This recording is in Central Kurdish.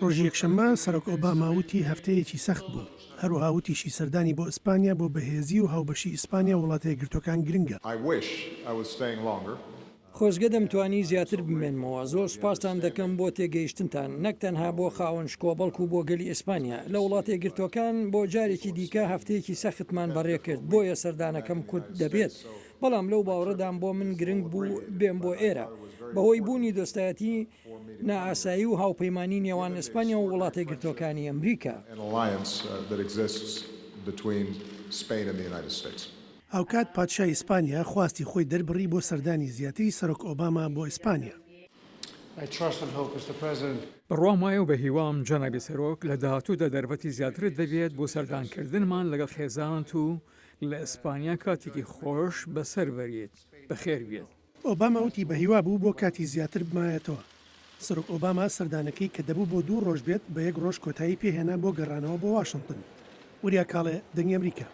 ڕۆژی یەکشەممە سەرۆک ئۆباما وتی هەفتەیەکی سەخت بوو، هەروەها وتیشی سەردانی بۆ ئیسپانیا بۆ بەهێزی و هاوبەشی ئیسپانیا و وڵاتە یەکگرتووەکان گرنگە. خۆزگە دەمتوانی زیاتر بمێنمەوە. زۆر سوپاستان دەکەم بۆ تێگەیشتنتان، نەک تەنها بۆ خاوەن شکۆ بەڵکو بۆ گەلی ئیسپانیا. لە وڵاتە یەکگرتووەکان بۆ جارێکی دیکە هەفتەیەکی سەختمان بەڕێکرد، بۆیە سەردانەکەم کورت دەبێت. بەڵام لەو باوەڕەدام بۆ من گرنگ بوو بێم بۆ ئێرە. بەهۆی بوونی دۆستایەتی نائاسایی و هاوپەیمانی نێوان ئیسپانیا و وڵاتە یەکگرتووەکانی ئەمریکا. هاوکات پادشای ئیسپانیا خواستی خۆی دەربڕی بۆ سەردانی زیاتری سەرۆک ئۆباما بۆ ئیسپانیا. بڕوام وایە و بەهیوام جەنابی سەرۆک لە داهاتوودا دەرفەتی زیاترت دەبێت بۆ سەردانکردنمان لەگەڵ خێزانت و لە ئیسپانیا کاتێکی خۆش بەسەر بەریت. بەخێربێت. ئۆباما وتی بەهیوا بوو بۆ کاتی زیاتر بمایەتەوە. سەرۆک ئۆباما سەردانەکەی کە دەبوو بۆ دوو ڕۆژ بێت بە یەک ڕۆژ کۆتایی پێهێنا بۆ گەڕانەوە بۆ واشنتن. وریا کاڵێ، دەنگی ئەمریکا.